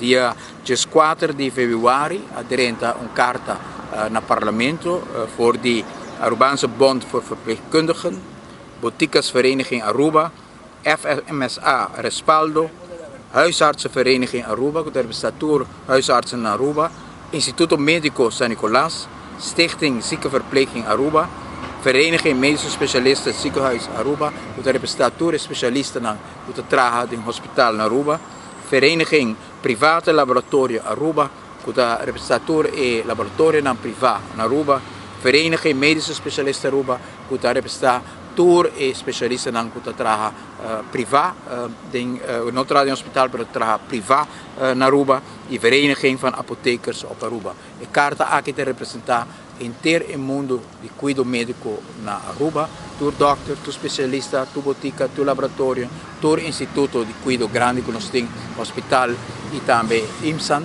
Dia 14 di februari a drenta un carta na Parlamento for di Arubaanse Bond voor Verpleegkundigen, Boticasvereniging Aruba, FMSA Respaldo, Huisartsenvereniging Aruba, cu ta representa tur huisartsen na Aruba, Instituto Medico San Nicolas, Stichting Ziekenverpleging Aruba, Vereniging Medische Specialisten Ziekenhuis Aruba, cu ta representa tur e specialistanan cu ta traha den hospital na Aruba, Vereniging Private Laboratorio Aruba, cu ta representa tur e laboratorionan priva na Aruba, Vereniging Medische Specialisten Aruba, cu ta representa tur e specialistanan cu ta traha priva, den, no traha den hospital, pero traha priva na Aruba, y Vereniging van Apothekers op Aruba. E carta aki ta representa henter e mundo di cuido medico na Aruba, tur dokter, tur specialista, tur botica, tur laboratorio, tur instituto di cuido grandi cu nos tin, hospital y tambe IMSAN.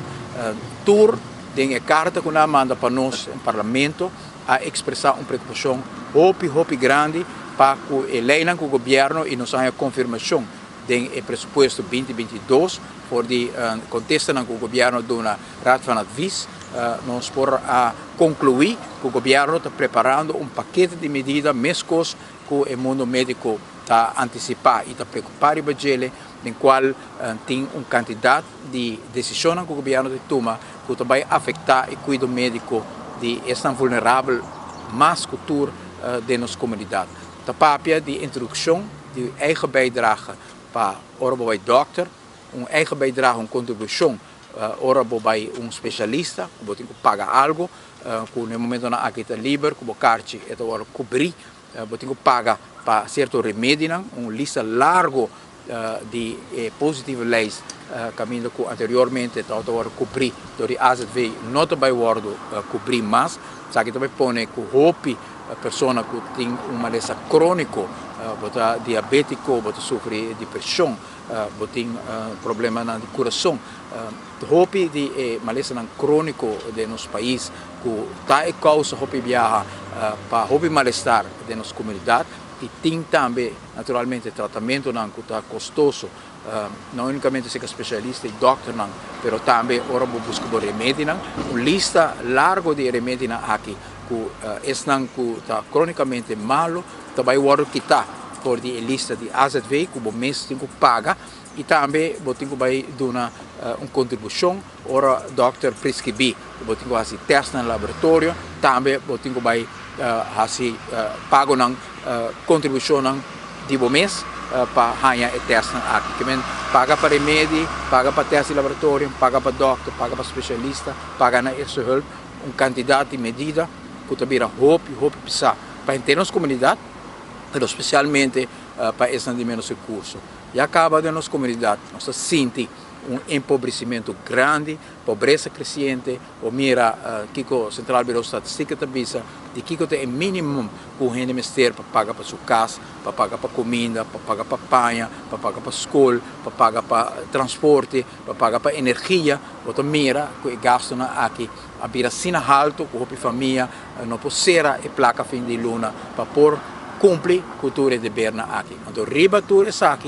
Tur den e carta cu nan a manda pa nos en Parlamento a expresa un preocupacion hopi hopi grandi pa cu e leynan cu gobierno y nos a haya confirmacion den e presupuesto 2022 for di contestanan cu gobierno duna Raad van Advies. Nos por a conclui cu gobierno ta preparando un pakete di medida mescos cu e mundo medico ta anticipa y ta preocupa riba djele, den cual tin un cantidad di decisionnan cu gobierno ta tuma cu ta bay afecta e cuido medico di esnan vulnerabel mas cu tur den nos comunidad. Ta papia di introduccion di eigen bijdrage pa ora bo bay dokter, un eigen bijdrage, un contribucion ora bo bay un specialista, cu bo tin cu paga algo, cu na e momentonan aki ta liber, cu bo carchi e ta wordo cubri, bo tin cu paga pa cierto remedinan, un lista largo di e positieve lijst caminda cu anteriormente tabata wordo cubri door di AZV no ta bay wordo cubri mas. Esaki ta bay pone cu hopi persona cu tin un malesa cronico, bo ta diabetico, bo ta sufri di presion, bo tin problemanan di curason, hopi di e malesanan cronico den nos pais cu ta e causa hopi biaha pa hopi malestar den nos comunidad y tin tambe naturalmente tratamentonan cu ta costoso, no unicamente cerca specialista y dokternan, pero tambe ora bo busca bo remedinan, un lista largo di e remedinan aki cu esnan cu ta cronicamente malo ta bay wordo kita for di e lista di AZV cu bo mes tin cu paga y tambe bo tin cu bay duna un contribucion ora dokter prescribi cu bo tin cu haci test na laboratorio, tambe bo tin cu bay haci pagonan, contribucionnan di bo mes pa haña e testnan aki. Ke men paga pa remedi, paga pa test di laboratorio, paga pa dokter, paga pa specialista, paga na eerste hulp, un cantidad di medida cu ta bira hopi hopi pisa pa henter nos comunidad, pero specialmente pa esnan di menos recurso. Ya caba den nos comunidad nos ta sinti un empobrecimento grandi, pobresa creciente. Bo mira kiko Centraal Bureau Statistiek ta bisa di kiko ta e minimum ku un hende mester pa paga pa su kas, pa paga pa kuminda, pa paga pa paña, pa paga pa skol, pa paga pa transporte, pa paga pa energia. Bo ta mira ku e gastunan aki a bira asina haltu ku hopi famia no por sera e plaka fin di luna pa por kumpli ku tur e debernan aki. Anto riba tur esaki.